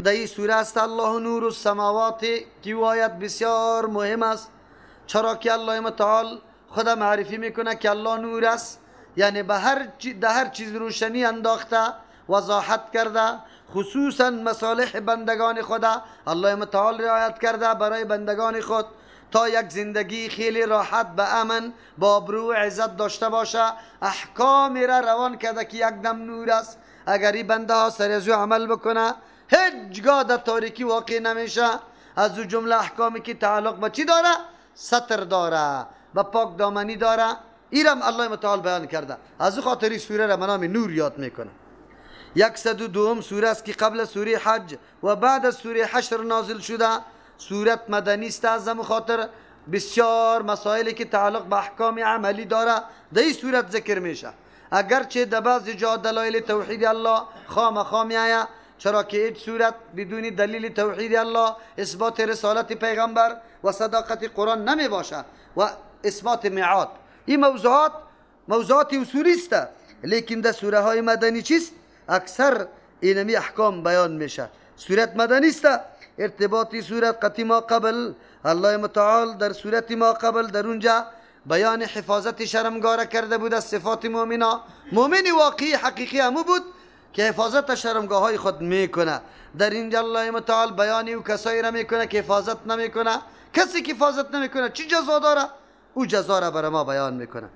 در این سوره است الله نور السماوات که آیت بسیار مهم است. چرا که الله متعال خدا معرفی میکنه که الله نور است، یعنی به هر چیز روشنی انداخته، وضاحت کرده، خصوصا مصالح بندگان خدا الله متعال رعایت کرده برای بندگان خود تا یک زندگی خیلی راحت به امن با آبرو و عزت داشته باشه. احکام را روان کرده که یک دم نور است، اگر این بنده ها سر از او عمل بکنه هیچگاه در تاریکی واقع نمیشه. از او جمله احکامی که تعلق به چی داره؟ ستر داره، به پاک دامنی داره. ایرم الله متعال بیان کرده. از او خاطر سوره را به نام نور یاد میکنه. 102 سوره است که قبل سوره حج و بعد از سوره حشر نازل شده. سورت مدنی است، از خاطر بسیار مسائلی که تعلق به احکام عملی داره در این سورت ذکر میشه. اگرچه در بعض جا دلایل توحید الله خامخا میآید، چرا که هیچ سورت بدون دلیل توحید الله، اثبات رسالت پیغمبر و صداقت قرآن نمی باشه و اثبات میعاد. این موضوعات موضوعات اصولی است، لیکن در سوره های مدنی چیست؟ اکثر اینمی احکام بیان میشه. سورت مدنی است، ارتباطی سورت قطی ما قبل. الله متعال در سورت ما قبل در اونجا بیان حفاظت شرمگاه کرده بود از صفات مؤمنا. مؤمن واقعی حقیقی همو بود که حفاظت شرمگاه های خود میکنه. در اینجا الله متعال بیان او کسایی را میکنه که حفاظت نمیکنه. کسی که حفاظت نمیکنه چی جزا داره؟ او جزا را برای ما بیان میکنه.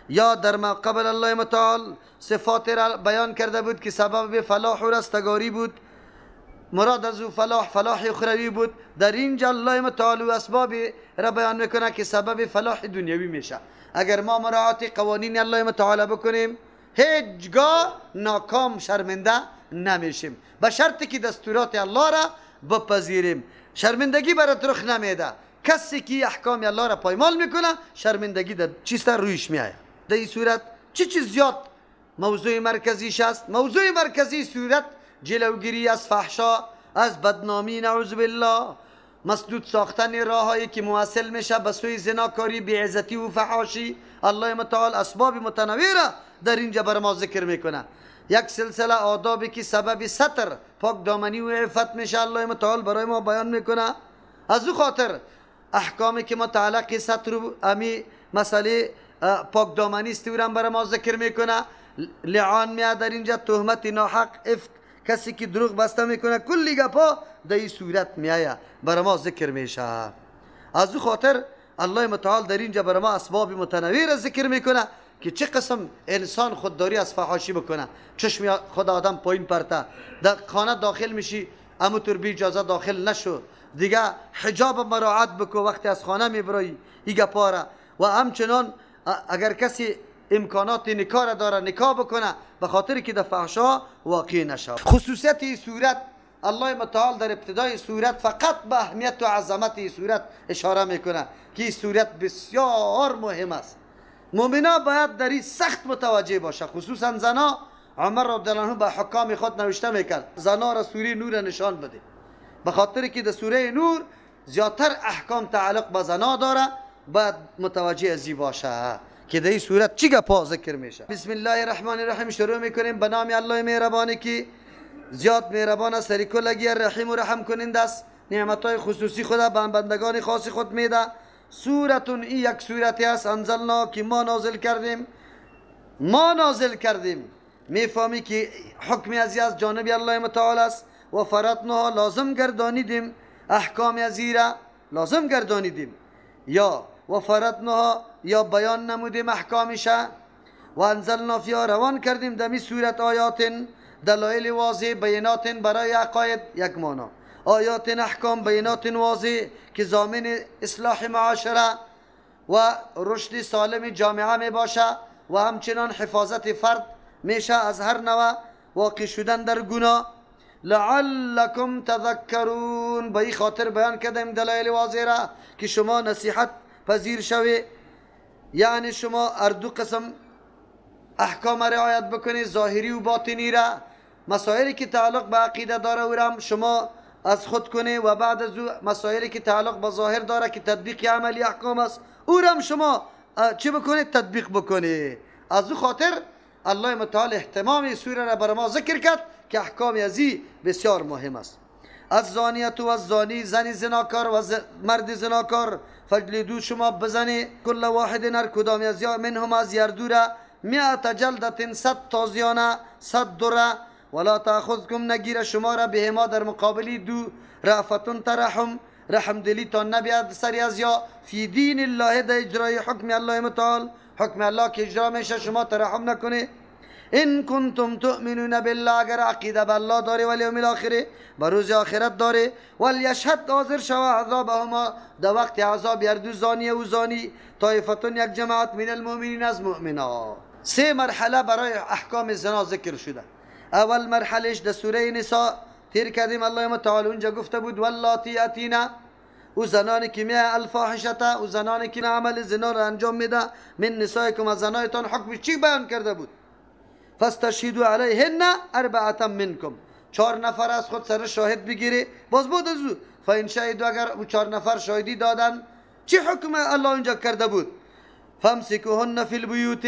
یا در ما قبل الله متعال صفات را بیان کرده بود که سبب فلاح و رستگاری بود، مراد از او فلاح فلاح اخروی بود. در اینجا الله متعال و اسباب را بیان میکنه که سبب فلاح دنیوی میشه. اگر ما مراعات قوانین الله متعال بکنیم هیچگاه ناکام شرمنده نمیشیم، به شرطی که دستورات الله را بپذیریم. شرمندگی برات رخ نمیده. کسی که احکام الله را پایمال میکنه شرمندگی در چیست رویش میآید. در این صورت چی چیز زیاد موضوع مرکزیش است؟ موضوع مرکزی صورت جلوگیری از فحشا، از بدنامی نعوذ بالله، مسدود ساختن راههایی که مواصل میشه به سوی زناکاری، بیعزتی و فحاشی. الله متعال اسباب متنوع را در اینجا بر ما ذکر میکنه. یک سلسله آدابی که سبب ستر، پاک دامنی و عفت میشه الله متعال برای ما بیان میکنه. از او خاطر احکامی که متعلق ستر و امی مسئله پاک دامنی است برای ما ذکر میکنه. لعان میاد در اینجا، تهمت ناحق، افک، کسی که دروغ بسته میکنه، کلی گپا در این صورت میآید برای ما ذکر میشه. از او خاطر الله متعال در اینجا برای ما اسباب متنوع را ذکر میکنه که چه قسم انسان خودداری از فحاشی بکنه. چشم خود آدم پایین پرته، در خانه داخل میشی اموتور بی اجازه داخل نشو، دیگه حجاب مراعات بکو وقتی از خانه میبرایی این گپا را. و همچنان اگر کسی امکانات نکاح را داره نکاح بکنه، به خاطر که در فحشا واقع نشه. خصوصیت این صورت الله متعال در ابتدای صورت فقط به اهمیت و عظمت این صورت اشاره میکنه که این صورت بسیار مهم است. مؤمنا باید در این سخت متوجه باشه، خصوصا زنا. عمر رضی الله عنه به حکام خود نوشته میکرد زنا را سوره نور نشان بده، به خاطر که در سوره نور زیادتر احکام تعلق به زنا داره، باید متوجه ازی باشه که در این صورت چی گپا ذکر میشه. بسم الله الرحمن الرحیم شروع میکنیم به نام الله مهربانی که زیاد مهربان است، سری کلگی رحیم و رحم کننده است، نعمتهای خصوصی خدا به بندگان خاص خود میده. سورتون این یک سورتی است انزلنا که ما نازل کردیم، ما نازل کردیم. میفهمی که حکم ازی از جانب الله متعال است. و فرضناها لازم گردانیدیم، احکام ازی را لازم گردانیدیم، یا و فرضناها یا بیان نمودیم احکامش. و انزلنا فیها روان کردیم دمی صورت آیات دلایل واضح، بینات برای عقاید یک معنا، آیات احکام بینات واضح که ضامن اصلاح معاشره و رشد سالم جامعه می باشه و همچنان حفاظت فرد میشه از هر نوع واقع شدن در گناه. لعلکم تذکرون، به این خاطر بیان کردیم دلایل واضح را که شما نصیحت پذیر شوی، یعنی شما هر دو قسم احکام رعایت بکنید، ظاهری و باطنی را، مسائلی که تعلق به عقیده داره او را شما از خود کنی و بعد از او مسائلی که تعلق به ظاهر داره که تطبیق عملی احکام است او را شما چی بکنید؟ تطبیق بکنید. از او خاطر الله متعال اهتمام سوره را بر ما ذکر کرد که احکام ازی بسیار مهم است. الزانیة و الزانی، زن زناکار و مرد زناکار، فجلدو شما بزنی، کل واحد هر کدام از یا منهم از یردوره، 100 جلدة 100 تازیانه 100 دوره، ولا تأخذکم نگیره شما را بهما در مقابلی دو، رأفتون ترحم رحم دلی تا نبیاد سری از یا، فی دین الله در اجرای حکم الله متعال، حکم الله که اجرا میشه شما ترحم نکنه. ان کنتم تؤمنون بالله، اگر عقیده به الله داره و الیوم الاخره به روز آخرت داره، ولیشهد حاضر شوه عذابهما در وقت عذاب یردو زانی و زانی، طایفتون یک جماعت من المؤمنین از مؤمنا. سه مرحله برای احکام زنا ذکر شده. اول مرحلهش در سوره نساء تیر کردیم، الله متعال اونجا گفته بود واللاتی یاتینا، او زنانی که می الفاحشته، او زنانی که عمل زنا را انجام میده، من نسائکم از زنایتان، حکمش چی بیان کرده بود؟ فاستشهدوا علیهن اربعة منکم، 4 نفر از خود سر شاهد بگیره. باز بود از او فإن شهدوا، اگر او 4 نفر شاهدی دادن چی حکم الله اونجا کرده بود؟ فامسکوهن فی البیوت،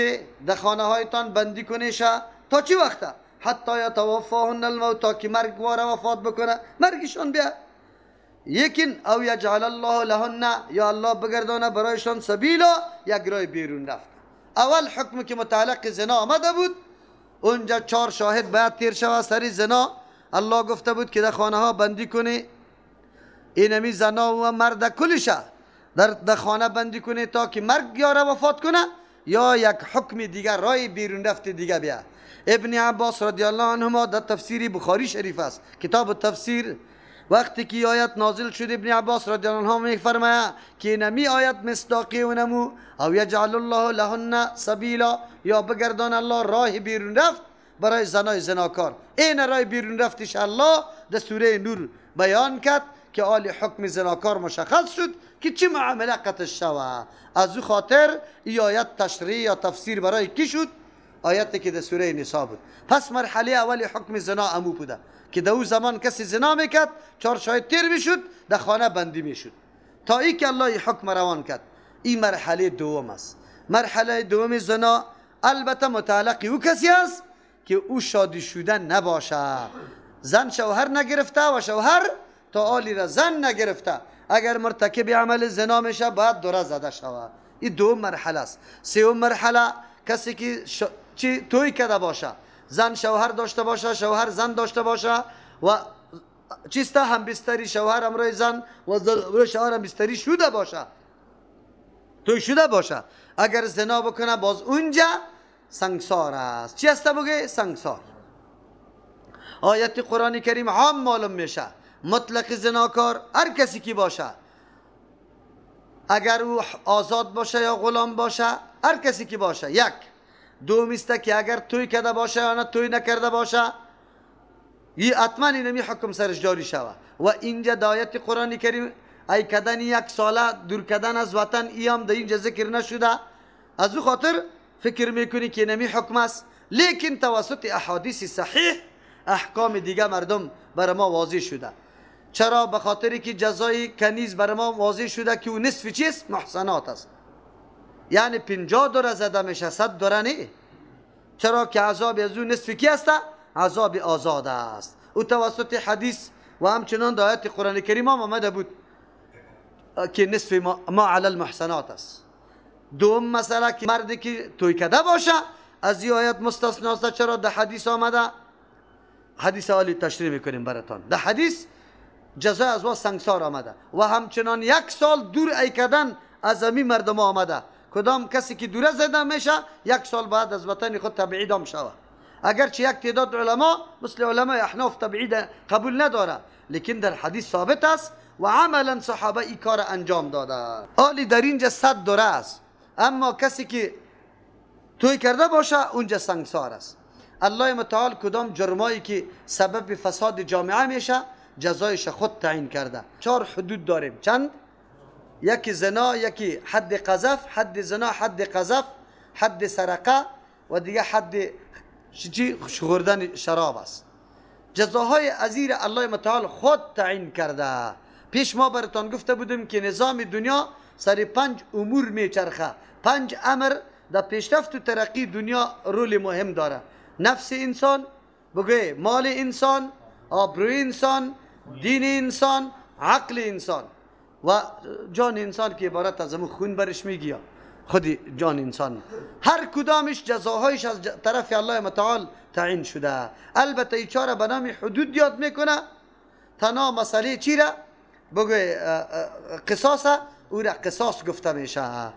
در خانه هایتان بندی کنیشه تا چی وقته؟ حتی یتوفاهن الموت، تا که مرگ واره وفات بکنه، مرگشان بیا. یکن او یجعل الله لهن، یا الله بگردانه برایشان سبیلا، یک راه بیرون رفت. اول حکم که متعلق زنا آمده بود اونجا 4 شاهد باید تیر شوه سری زنا. الله گفته بود که در خانه ها بندی کنی، اینمی زنا و مرد کلشه در خانه بندی کنی تا که مرگ یاره وفات کنه یا یک حکم دیگر رای بیرون رفت دیگه بیا. ابن عباس رضی الله عنهما در تفسیر بخاری شریف است، کتاب تفسیر، وقتی که آیت نازل شد ابن عباس رضی الله عنه میفرماید که نمی آیت مصداقی اونمو او یجعل الله لهن سبیلا، یا بگردان الله راه بیرون رفت برای زنای زناکار. این راه بیرون رفتش الله در سوره نور بیان کرد که آل حکم زناکار مشخص شد که چه معامله قطش شوه. از او خاطر ای آیت تشریح یا تفسیر برای کی شد؟ آیتی که در سوره نساء بود. پس مرحله اول حکم زنا امو بوده که در او زمان کسی زنا میکرد 4 شاهد تیر میشد، در خانه بندی میشد تا ای که الله حکم روان کرد. این مرحله دوم است. مرحله دوم زنا البته متعلق او کسی است که او شادی شده نباشه، زن شوهر نگرفته و شوهر تا آلی را زن نگرفته، اگر مرتکب عمل زنا میشه باید دوره زده شود. این دوم مرحله است. سوم مرحله کسی که چی توی کده باشه، زن شوهر داشته باشه، شوهر زن داشته باشه و چیسته هم بستری شوهر امرای زن و شوهر هم بستری شده باشه، توی شده باشه، اگر زنا بکنه باز اونجا سنگسار است. چی است بگه؟ سنگسار. آیت قرآن کریم عام معلوم میشه مطلق زناکار هر کسی کی باشه، اگر او آزاد باشه یا غلام باشه، هر کسی کی باشه. یک دوم است که اگر توی کرده باشه یا نه توی نکرده باشه، ای حتما اینمی حکم سرش جاری شوه. و اینجا د آیت قرآن کریم ای کدن 1 ساله دور کدن از وطن ای هم در اینجا ذکر نشده، از او خاطر فکر میکنی که اینمی حکم است، لیکن توسط احادیث صحیح احکام دیگه مردم بر ما واضح شده. چرا؟ به خاطری که جزای کنیز بر ما واضح شده که او نصف چیست؟ محسنات است، یعنی 50 دوره زده میشه، 100 دوره نه. چرا که عذاب از او نصف کی است؟ عذاب آزاد است. او توسط حدیث و همچنان در آیت قرآن کریم هم آمده بود که نصف ما علی المحسنات است. دوم مسئله که مردی که توی کده باشه از این آیت مستثنا است. چرا؟ در حدیث آمده، حدیث عالی تشریح میکنیم براتان. در حدیث جزای از وا سنگسار آمده و همچنان 1 سال دور ای کردن از امی مردم آمده. کدام کسی که دوره زده میشه 1 سال بعد از وطن خود تبعید هم شوه. اگرچه یک تعداد علما مثل علمای احناف تبعید قبول نداره، لیکن در حدیث ثابت است و عملا صحابه ای کار انجام داده. آلی در اینجا 100 دوره است، اما کسی که توی کرده باشه اونجا سنگسار است. الله متعال کدام جرمایی که سبب فساد جامعه میشه جزایش خود تعیین کرده. 4 حدود داریم. چند؟ یکی زنا، یکی حد قذف، حد زنا، حد قذف، حد سرقه و دیگه حد چی؟ خوردن شراب است. جزاهای ازیر الله متعال خود تعیین کرده. پیش ما براتان گفته بودیم که نظام دنیا سر 5 امور میچرخه. 5 امر در پیشرفت و ترقی دنیا رول مهم داره. نفس انسان، بگه مال انسان، آبروی انسان، دین انسان، عقل انسان و جان انسان که عبارت از امو خون برش میگیه، خود جان انسان. هر کدامش جزاهایش از طرف الله متعال تعیین شده. البته ای چاره به نام حدود یاد میکنه، تنها مسئله چی را بگو قصاص، او را قصاص گفته میشه.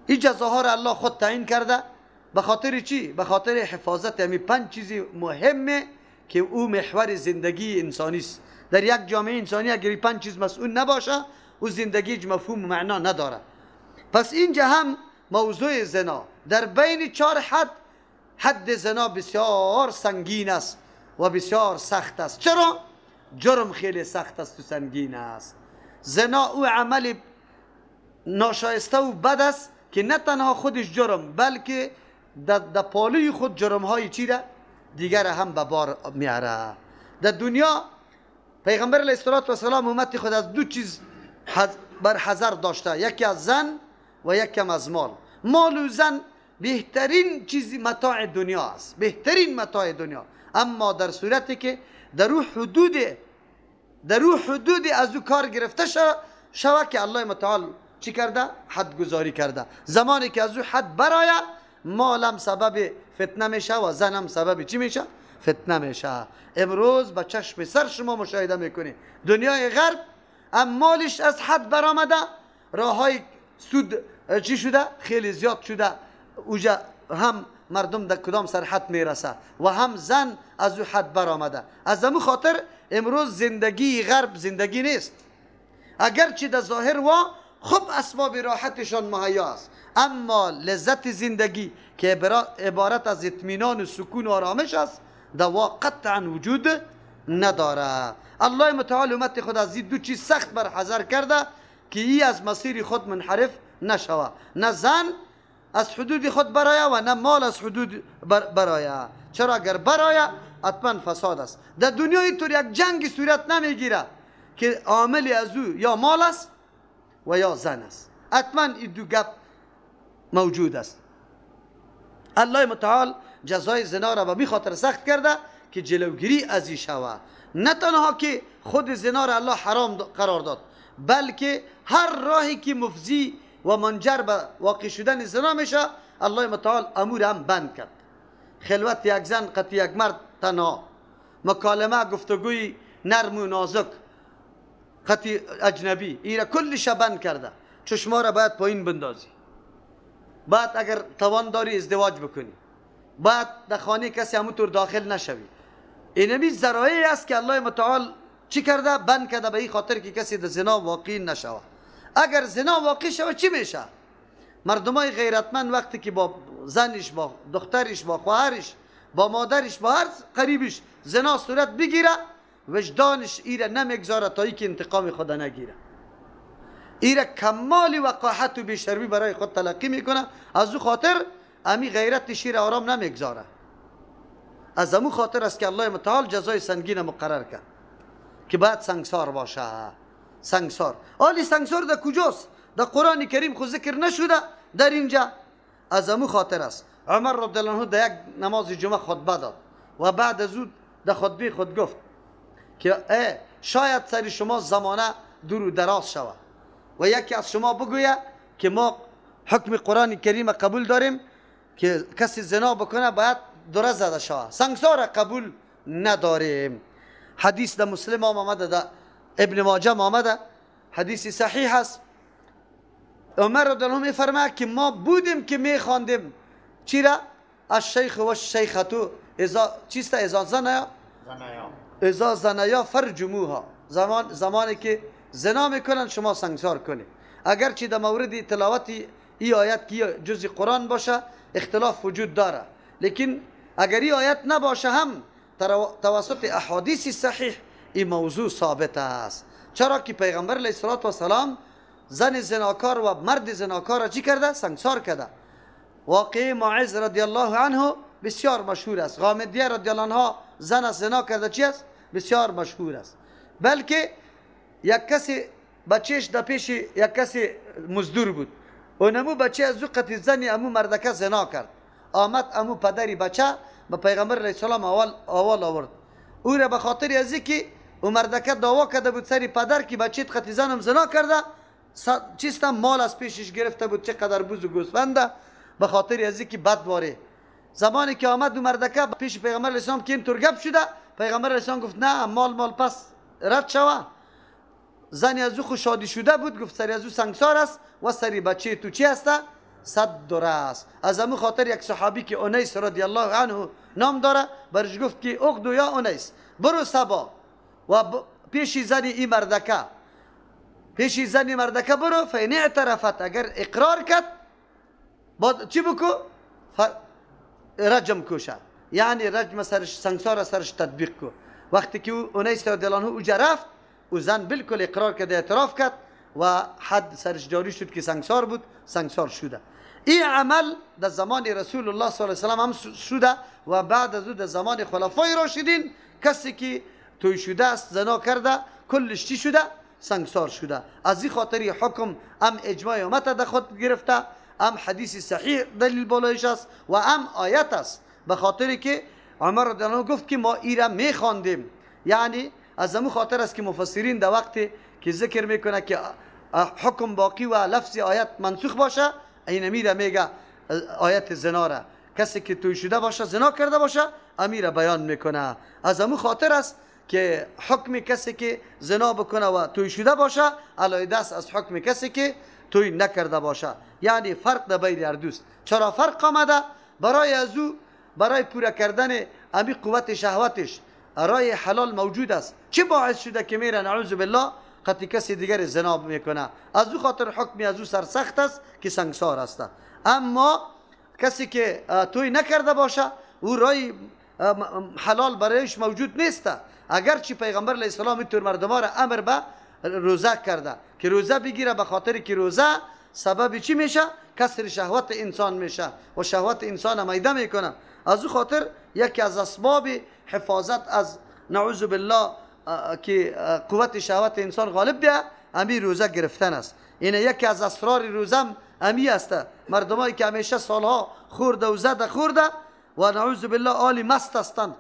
این جزاها را الله خود تعیین کرده. به خاطر چی؟ به خاطر حفاظت همین 5 چیز مهمه که او محور زندگی انسانی است. در یک جامعه انسانی اگر 5 چیز مسئول نباشه، او زندگی مفهوم و معنا نداره. پس اینجا هم موضوع زنا در بین 4 حد، حد زنا بسیار سنگین است و بسیار سخت است. چرا؟ جرم خیلی سخت است و سنگین است. زنا او عمل ناشایسته و بد است که نه تنها خودش جرم، بلکه در پالوی خود جرم های چی را دیگر هم به بار میاره. در دنیا پیغمبر علیه الصلاة والسلام امت خود از 2 چیز بر حذر داشته، یکی از زن و یکی از مال. مال و زن بهترین چیز متاع دنیا است، بهترین متاع دنیا، اما در صورتی که در حدود از او کار گرفته شوه که الله متعال چی کرده؟ حد گذاری کرده. زمانی که از او حد برایه، مالم سبب فتنه میشه و زنم سبب چی میشه؟ فتنه میشه. امروز به چشم سر شما مشاهده میکنی دنیای غرب ام مالش از حد برآمده، راههای سود چی شده؟ خیلی زیاد شده. اوجا هم مردم در کدام سرحد میرسه و هم زن از او حد برآمده. از امو خاطر امروز زندگی غرب زندگی نیست، اگرچه در ظاهر و خوب اسباب راحتشان مهیا است، اما لذت زندگی که عبارت از اطمینان و سکون و آرامش است در واقع قطعا وجود نداره. الله متعال امت خود از این 2 چیز سخت بر حذر کرده که ای از مسیر خود منحرف نشوه، نه زن از حدود خود برایه و نه مال از حدود برایه. چرا؟ اگر برایه حتما فساد است. در دنیا اینطور یک جنگ صورت نمیگیره که عامل از او یا مال است و یا زن است، حتما این 2 گپ موجود است. الله متعال جزای زنا را به خاطر سخت کرده که جلوگیری از این شوه. نه تنها که خود زنا را الله حرام قرار داد، بلکه هر راهی که مفضی و منجر به واقع شدن زنا میشه، الله متعال امور هم بند کرد. خلوت یک زن قطع یک مرد تنها، مکالمه گفتگوی نرم و نازک قطع اجنبی، ایره کلش بند کرده. چشما را باید پایین بندازی، بعد اگر توان داری ازدواج بکنی، بعد در خانه کسی همونطور داخل نشوی. اینمی ذرایعی است که الله متعال چی کرده؟ بند کرده به این خاطر که کسی در زنا واقع نشوه. اگر زنا واقع شوه چی میشه؟ مردمای غیرتمند وقتی که با زنش، با دخترش، با خواهرش، با مادرش، با هر قریبش زنا صورت بگیره، وجدانش ایره نمیگذاره تا اینکه انتقام خود نگیره. ایره کمال وقاحت و بیشرمی برای خود تلقی میکنه. از او خاطر امی غیرت شیر آرام نمیگذاره. از امو خاطر است که الله متعال جزای سنگین مقرر کرد که باید سنگسار باشه. سنگسار، آلی سنگسار در کجاست؟ در قرآن کریم خو ذکر نشده در اینجا. از امو خاطر است عمر رضی الله عنه در یک نماز جمعه خطبه داد و بعد از او در خطبه خود گفت که شاید سر شما زمانه دور و دراز شود و یکی از شما بگویه که ما حکم قرآن کریم قبول داریم که کسی زنا بکنه باید دره زده شود، سنگسار قبول نداریم. حدیث در مسلم آمده، در ابن ماجه آمده، حدیث صحیح است. عمر رضی الله عنه میفرماید که ما بودیم که میخواندیم چی را؟ الشیخ و الشیخة اذا چیست؟ اذا زنیا، اذا زنیا فرجموها. زمانی که زنا میکنن شما سنگسار کنید. اگرچه در مورد تلاوت ای آیت که جزء قرآن باشه اختلاف وجود داره، لیکن اگر ای آیت نباشه هم توسط احادیث صحیح این موضوع ثابت است. چرا که پیغمبر علیه الصلاة والسلام زن زناکار و مرد زناکار را چی کرده؟ سنگسار کرده. واقعه ماعز رضی الله عنه بسیار مشهور است. غامدیه رضی الله عنها زن از زنا کرده چی است؟ بسیار مشهور است. بلکه یک کسی بچهش در پیش یک کسی مزدور بود، اونمو بچه از او قطع زنی امو مردکه زنا کرد. آمد امو پدری بچه به پیغمبر علیه السلام اول آورد. او را به خاطر از که او مردکه دعوا کرده بود سری پدر که بچیت قطی زنم زنا کرده، چیستم مال از پیشش گرفته بود، چقدر بوز و گوسفنده، به خاطر از اینکه بد واره. زمانی که آمد و مردکه پیش پیغمبر علیه السلام که اینطور گپ شده، پیغمبر علیه السلام گفت نه، مال پس رد شوه. زنی از او خوشادی شده بود، گفت سری از او سنگسار است و سری بچه تو چی هسته؟ 100 دره است. از امو خاطر یک صحابی که انیس رضی الله عنه نام داره برش گفت که اغدو یا انیس، برو صبا و پیش زنی ای مردکه، پیش زنی مردکه برو، فین اعترفت، اگر اقرار کرد بعد چی بکو؟ رجم کوشه، یعنی رجم سرش، سنگسار سرش تطبیق کو. وقتی که انیس رضی الله عنه اوجا رفت، او زن بالکل اقرار کرد، اعتراف کرد و حد سرش جاری شد که سنگسار بود، سنگسار شده. این عمل در زمان رسول الله صلی الله علیه و سلم هم شده و بعد از او در زمان خلفای راشدین کسی که توی شده است، زنا کرده، کلش چی شده؟ سنگسار شده. از این خاطر حکم هم اجماع امت در خود گرفته، هم حدیث صحیح دلیل بالایش است و هم آیت است. به خاطر که عمر رضی الله عنه گفت که ما ایره میخواندیم، یعنی از همون خاطر است که مفسرین در وقتی که ذکر میکنه که حکم باقی و لفظ آیت منسوخ باشه، این امیره میگه آیت زنا را، کسی که توی شده باشه، زنا کرده باشه، امیره بیان میکنه. از همون خاطر است که حکم کسی که زنا بکنه و توی شده باشه علیحده است از حکم کسی که توی نکرده باشه، یعنی فرق در بین هر دوست. چرا فرق آمده؟ برای از او، برای پوره کردن امی قوت شهوتش رای حلال موجود است، چه باعث شده که میره نعوذ بالله قطعی کسی دیگر زنا میکنه؟ از او خاطر حکمی از او سرسخت است که سنگسار است. اما کسی که توی نکرده باشه، او رای حلال برایش موجود نیست. اگرچه پیغمبر علیه السلام اینطور مردم را امر به روزه کرده که روزه بگیره، به خاطر که روزه سبب چی میشه؟ کسر شهوت انسان میشه و شهوت انسان میده میکنه. از او خاطر یکی از اسباب حفاظت از نعوذ بالله که قوت شهوت انسان غالب بیا، امی روزه گرفتن است. این یکی از اسرار روزم امی است. مردمایی که همیشه سالها خورده و زده خورده و نعوذ بالله عالی مست هستند،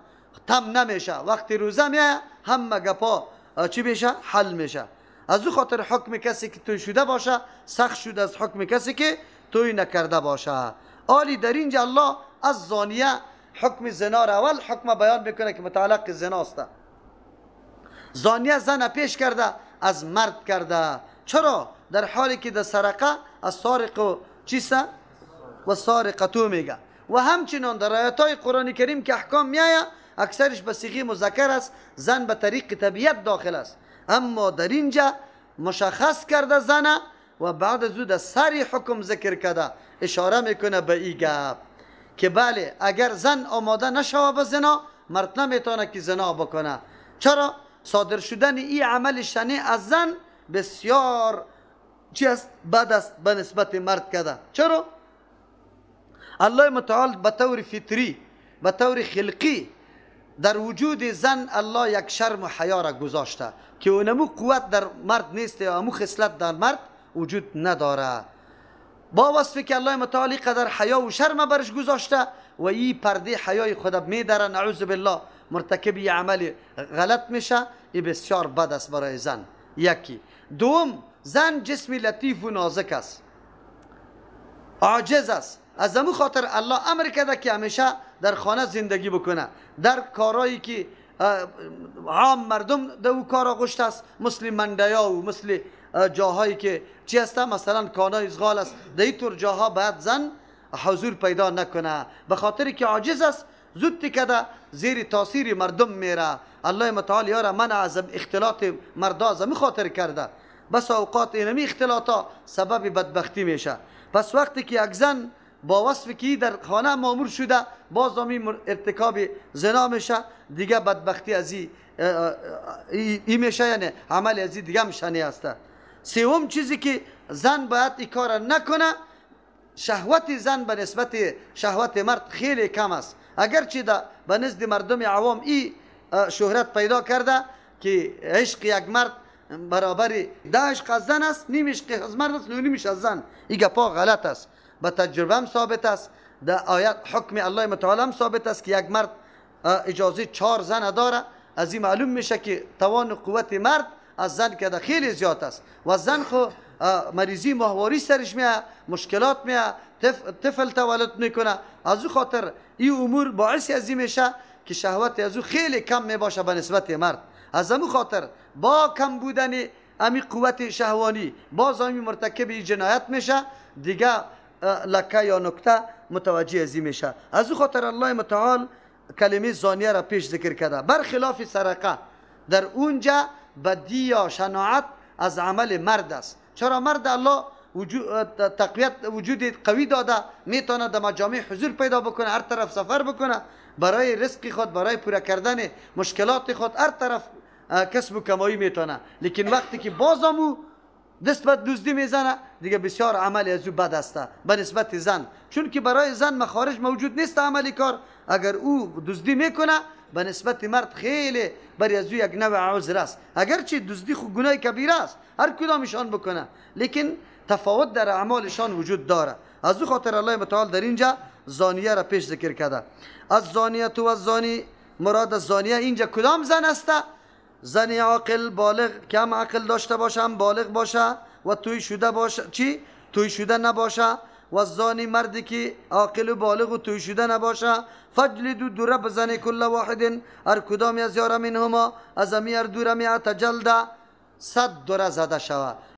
تم نمیشه، وقتی روزه میایه همه گپا چی میشه؟ حل میشه. از او خاطر حکم کسی که توی شده باشه سخت شده از حکم کسی که توی نکرده باشه. آلی در اینجا الله از زانیه حکم زنا را اول حکم بیان میکنه که متعلق زنا است. زانیه زن پیش کرده از مرد کرده. چرا؟ در حالی که در سرقه از سارق و چیست؟ و سارقتو میگه. و همچنان در آیات قرآن کریم که احکام میآید اکثرش به صیغه مذکر است، زن به طریق طبیعت داخل است. اما در اینجا مشخص کرده زن و بعد از او در سری حکم ذکر کرده، اشاره میکنه به این گپ که بله اگر زن آماده نشوه به زنا، مرد نمیتونه که زنا بکنه. چرا؟ صادر شدن این عمل شنیع از زن بسیار چی است؟ بد است به نسبت مرد کرده. چرا؟ الله متعال به طور فطری، به طور خلقی در وجود زن الله یک شرم و حیا را گذاشته که اونمو قوت در مرد نیست یا امو خصلت در مرد وجود نداره. با وصفی که الله متعال قدر حیا و شرم برش گذاشته و این پرده حیای خود میداره، نعوذ بالله مرتکب یه عمل غلط میشه، این بسیار بد است برای زن. یکی. دوم، زن جسم لطیف و نازک است، عاجز است. از امو خاطر الله امر کرده که همیشه در خانه زندگی بکنه، در کارهایی که عام مردم در او کارا غشت است، مثل مندیا و مثل جاهایی که چی هست، مثلا کانای ازغال است، در اینطور جاها باید زن حضور پیدا نکنه، به خاطر که عاجز است، زود تکده زیر تاثیر مردم میره. الله متعال یاره منع از اختلاط مردا از امی خاطر کرده. بس اوقات اینمی اختلاطا سبب بدبختی میشه. پس وقتی که یک زن با وصف که در خانه مامور شده باز همی ارتکاب زنا میشه، دیگه بدبختی از ای میشه، یعنی عمل از دیگه هم شنی است. سوم چیزی که زن باید این کار نکنه، شهوت زن به نسبت شهوت مرد خیلی کم است. اگرچه به نزد مردم عوام ای شهرت پیدا کرده که عشق یک مرد برابر 10 عشق از زن است، نیم عشق از مرد است، نیمش از زن. این گپا غلط است، به تجربه هم ثابت است، در آیت حکم الله متعال هم ثابت است که یک مرد اجازه 4 زن داره، از این معلوم میشه که توان و قوت مرد از زن که خیلی زیاد است و زن خو مریضی ماهواری سرش میه، مشکلات میه، طفل تولد میکنه. از او خاطر این امور باعث از این میشه که شهوت از او خیلی کم میباشه به نسبت مرد. از امو خاطر با کم بودن امی قوت شهوانی باز امی مرتکب جنایت میشه، دیگه لکه یا نکته متوجه از این میشه. از او خاطر الله متعال کلمه زانیه را پیش ذکر کرده. برخلاف سرقه در اونجا بدی یا شناعت از عمل مرد است. چرا مرد الله تقویت وجود قوی داده، میتونه در مجامع حضور پیدا بکنه، هر طرف سفر بکنه، برای رزق خود، برای پوره کردن مشکلات خود هر طرف کسب و کمایی میتونه. لیکن وقتی که بازمو دست به دزدی میزنه، دیگه بسیار عمل از او بد است به نسبت زن، چون که برای زن مخارج موجود نیست عملی کار. اگر او دزدی میکنه به نسبت مرد خیلی برای از او یک نوع عذر است، اگرچه دزدی خو گناه کبیره است هر کدامشان بکنه، لیکن تفاوت در اعمالشان وجود داره. از او خاطر الله متعال در اینجا زانیه را پیش ذکر کرده. از زانیه تو از زانی، مراد از زانیه اینجا کدام زن است؟ زن عاقل بالغ که هم عقل داشته باشه هم بالغ باشه و توی شده باشه، چی؟ توی شده نباشه. و زانی مردی که عاقل و بالغ و توی شده نباشه، فجلدو دوره بزنه کل واحد هر کدامی از یاره منهما از امی هر دوره مئة جلده، 100 دوره زده شوه.